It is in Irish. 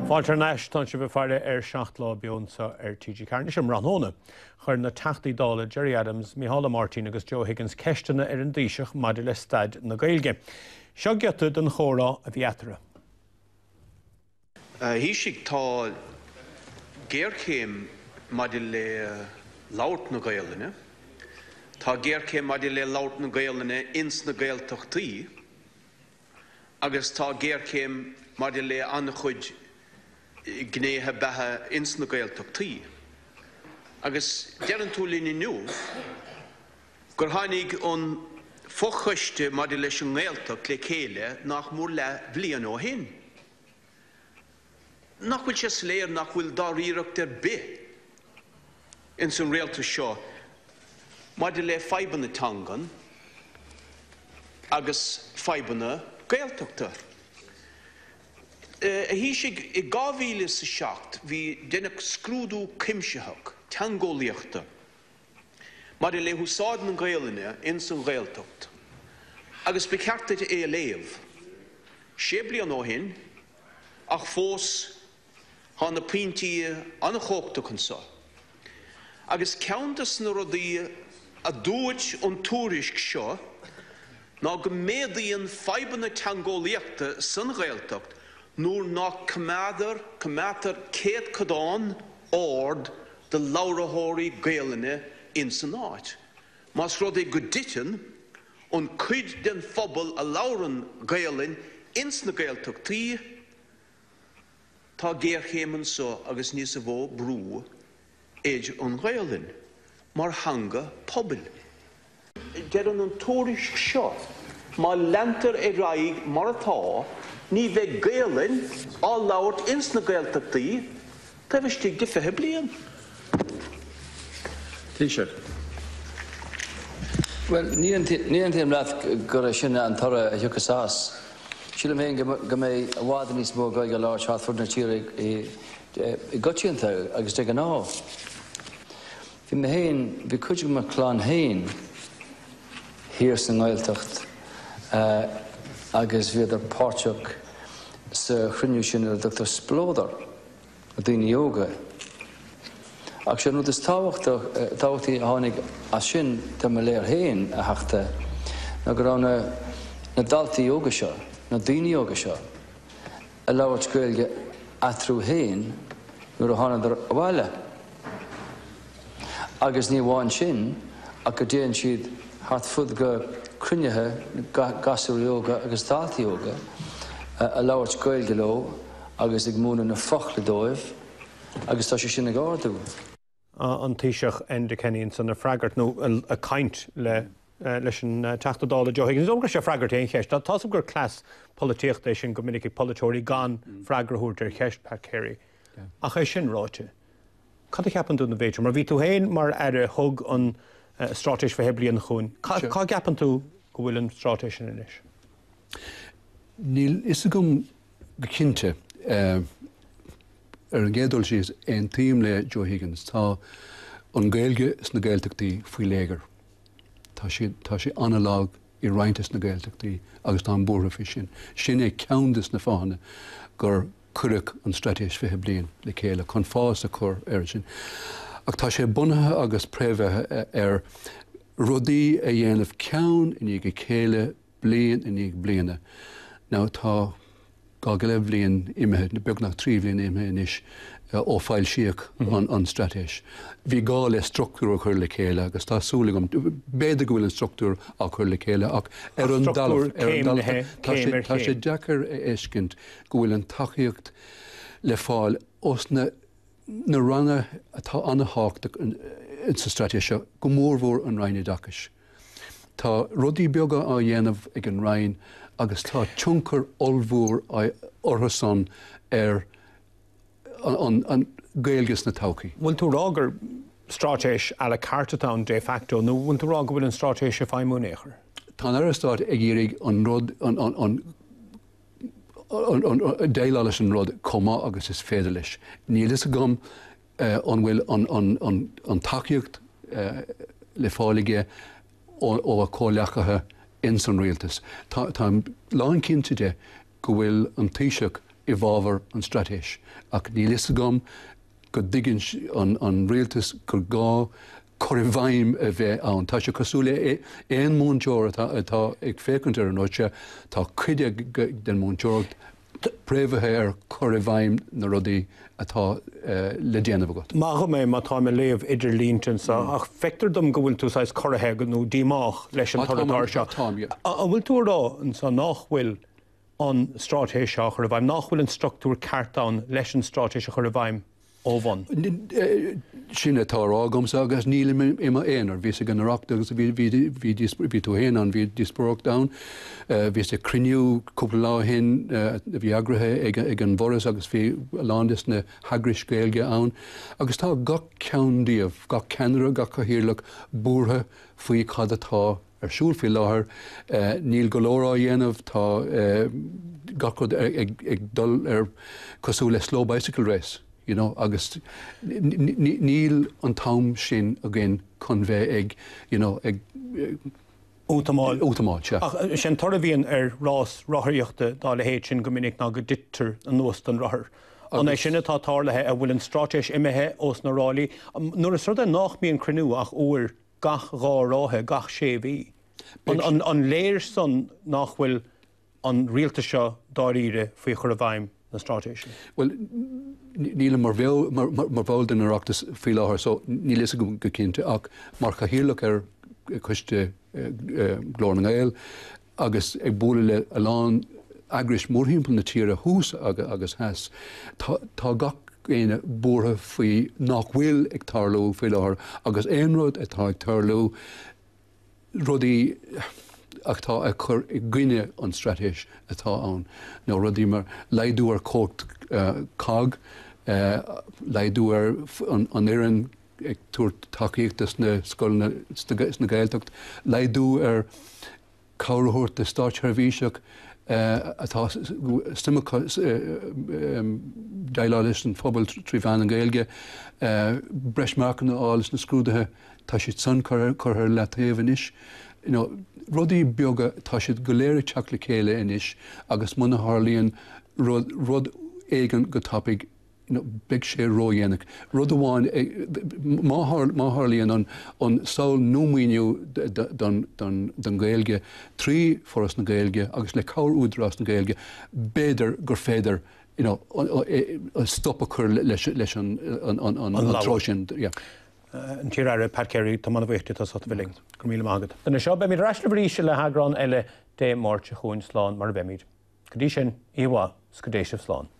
Fáilte thar n-ais, tánn sibh ag faire ar 7 Lá beo anseo ar TG4. Anois um thráthnóna, chuir na Teachtaí Dála Gerry Adams, Micheál Ó Máirtín agus Joe Higgins ceisteanna ar an dTaoiseach maidir le staid na Gaeilge. Seo giota den chomhrá a bhí eatarthu. A Thaoisigh, tá géarchéim maidir le labhairt na Gaolainne. Tá géarchéim maidir le labhairt na Gaolainne ins na Gaeltachtaí agus tá géarchéim maidir le an-chuid gnéithe beatha ins na Gaeltachtaí. Agus deireann tú linn inniu gur tháinig an fochoiste maidir leis an nGaeltacht le chéile nach mór leathbhliain ó shin. Nach bhfuil sé soiléir nach bhfuil dáiríreacht ar bith ins an rialtas seo maidir le fadhbanna teangan agus fadhbanna Gaeltachta? A Thaoisigh, i 2007 bhí deineadh scrúdú cuimsitheach teangeolaíochta maidir le húsáid na Gaolainne ins an Ghaeltacht agus ba cheart duit é a léamh. Sé bliana ó shin ach fós tá na pointí an-chumhachtach anso. Agus ceann des na rudaí a dúirt an tuairisc seo ná go méadaíonn fadhbanna teangeolaíochta san Ghaeltacht nuair nach coimeádar, coimeádtar céadchodán ard de labharthóirí Gaolainne ins an áit. Más rud é go dtiteann an cuid den phobal a labhrann Gaolainn ins na Gaeltachtaí, tá géarchéim anso agus níos mó brú ar an Ghaolainn mar theanga pobail. Deireann an tuairisc seo, má leantar ar aghaidh mar atá, ní bheidh Gaolainn á labhairt ins na Gaeltachtaí taobh istigh de 20 bliain. Taoiseach. Bhuel, ní aontaím leat gur é sin an toradh a thiocfas as. Sílim féin go mbeidh i bhfad níos mó Gaeilge á labhairt thart fud na tíre i gcoitianta agus de ghnáth. Bhí mé féin, bhí cuid de mo chlann féin thiar sa nGaeltacht agus bhíodar páirteach sa chruinniú sin ar a dtugtar Spleodar, na daoine óga. Ach sé an rud is tábhachtaí a tháinig as sin, do mo léir féin, a Theachta, ná go raibh na na daltaí óga seo, na daoine óga seo, ag labhairt Gaeilge eatarthu féin nuair a thánadar abhaile. Agus ní amháin sin ach go dtéann siad thart fud go cruinnithe gasúirí óga agus daltaí óga a labhairt Gaeilge leo agus ag múineadh na focla dóibh agus tá sé sin ag ardú. an Taoiseach Enda Kenny ansan ag freagairt, nó ag caint le leis an Teachta Dála Joe Higgins. Ní dóigh liom go raibh sé ag freagairt aon cheist. Tá 's agam gur cleas polaitíochta é sin go minic ag polaiteoirí gan freagra a thabhairt ar cheist, Pat Carey. Ach é sin ráite, cad a cheapann tú na bhféidir? Mar bhí tú féin mar Aire thug an Straitéis 20 Bliain chugainn. Cá gceapann tú go bhfuil an straitéis sin anois? Níl fhios agam go cinnte. Ar an gcéad dul síos, aontaím le Joe Higgins. Tá an Ghaeilge sna Gaeltachtaí faoi léigear. Tá siad, tá sé an-lag i roinnt des na Gaeltachtaí agus táim buartha faoi sin. Sin é ceann des na fáthanna gur cuireadh an Straitéis 20 Bliain le chéile, chun fás a chur air sin. Ach tá sé bunaithe agus préamhaithe ar rudaí a dhéanamh ceann i ndiaidh a chéile, bliain i ndiaidh bliana. Now tá go leith bliain imithe, beagnach 3 bhliain imithe anois ó foilsíodh an straitéis. Bhí gá le struchtúr a chur le chéile agus tá súil agam, b'fhéidir go bhfuil an struchtúr á chur le chéile ach ar an dtalamh, ar an dtalamh, tá sé, tá sé deacair a fheiscint go bhfuil an tacaíocht le fáil ós na na ranna atá an-thábhachtach sa straitéis seo, go mórmhór an Roinn Oideachais. Tá rudaí beaga á dhéanamh ag an Roinn agus tá tionchar ollmhór orthu san ar an Ghaeilge sna todhchaí. Bhfuil tú ag rá gur straitéis à la carte atá ann de facto nó bhfuil tú ag rá go bhfuil an straitéis ag feidhmiú in aon chor? Tá an Aire Stáit ag iarraidh an rud, an, déileáil leis an rud chomh maith agus is féidir leis. Níl fhios agam an bhfuil an tacaíocht le fáil aige ó a chomhleacaithe ins an rialtas. Táim lánchinnte de go bhfuil an Taoiseach i bhfabhar an straitéis ach níl fhios agam go dtuigeann an rialtas gur gá cur i bhfeidhm a bheith ann. Tá sé cosúil le aon mhúinteoir atá ag féachaint ar an rud seo, tá cuid den mhúinteoireacht préamhaithe ar chur i bhfeidhm na rudaí atá le déanamh agat. Maith dhom é má táim ag léamh idir línte anseo, ach feictear dom go bhfuil tú saghas corraithe nó díomách leis an toradh atá air seo. Táim, yeah. An bhfuil tú ag rá anseo nach bhfuil an straitéis seo á chur i bhfeidhm, nach bhfuil an struchtúr ceart ann leis an straitéis a chur i bhfeidhm ó bhun? Sin atá á rá agamsa agus nílim i m'aonar. Bhíos ag an Oireachtas agus bhí tú féin ann, bhí díospóireacht ann. Bhíos ag cruinniú cúpla lá ó shin a bhí eagraithe ag an bhForas agus bhí a lán des na heagrais Gaeilge ann. Agus tá gach ceann díobh, gach ceannaire, gach cathaoirleach buartha faoi cad atá ar siúl faoi láthair. Níl go leor á dhéanamh, tá gach rud ag dul ar cosúil le slow bicycle race, you know, agus níl an t-am sin againn chun bheith ag, you know, ag. Útamáil. Útamáil, sea. Ach is é an toradh a bhíonn ar rás rothaíochta dá leithéid sin go minic ná go dtitear anuas den rothar. An é sin atá tarlaithe, an bhfuil an straitéis imithe ós na ráillí? Nuair is rud é nách mbíonn cruinniú ach uair gach 2 ráithe, gach sé mhí. An léir san nach bhfuil an rialtas seo dáiríre faoi chur i bhfeidhm na straitéise? Bhuel, nílim mar bhall den Oireachtas faoi láthair so níl fhios agam go cinnte ach mar chathaoirleach ar choiste Ghlór na nGael agus ag bualadh le a lán eagrais mórthimpeall na tíre thuas agus theas, tá gach éinne buartha faoi nach bhfuil ag tarlú faoi láthair agus aon rud atá ag tarlú, rudaí atá ag cur i gcoinne an straitéis atá ann, nó rudaí mar laghdú ar chumhacht COGG, laghdú ar an fhoireann ag tabhairt tacaíochta sna scoileanna sna Gaeltacht, laghdú ar cabhair a thabhairt do státseirbhíseach atá suim acu déileáil leis an phobal trí mheán na Gaeilge, breis marcanna a fháil sna scrúduithe, tá siad san curtha ar leataobh anois. You know, rudaí beaga, tá siad go léir ag teacht le chéile anois agus muna tharlaíonn rud, rud éigin go tapaidh, beidh sé ródhéanach. Rud amháin, má tharlaíonn an samhail nó maoiniú don Ghaeilge trí Foras na Gaeilge agus le cabhair Údarás na Gaeilge, b'fhéidir gur féidir stop a chur leis an treo sin. An t-iar-aire Pat Carey, tá mé an-bhuíoch díot as ucht a bheith linn. Go raibh míle maith agat. Duine seo, beimid ar ais libh arís le heagrán eile Dé Máirt seo chugainn. Slán mar a bheimid. Go dtí sin, oíche mhaith 's go dté sibh slán.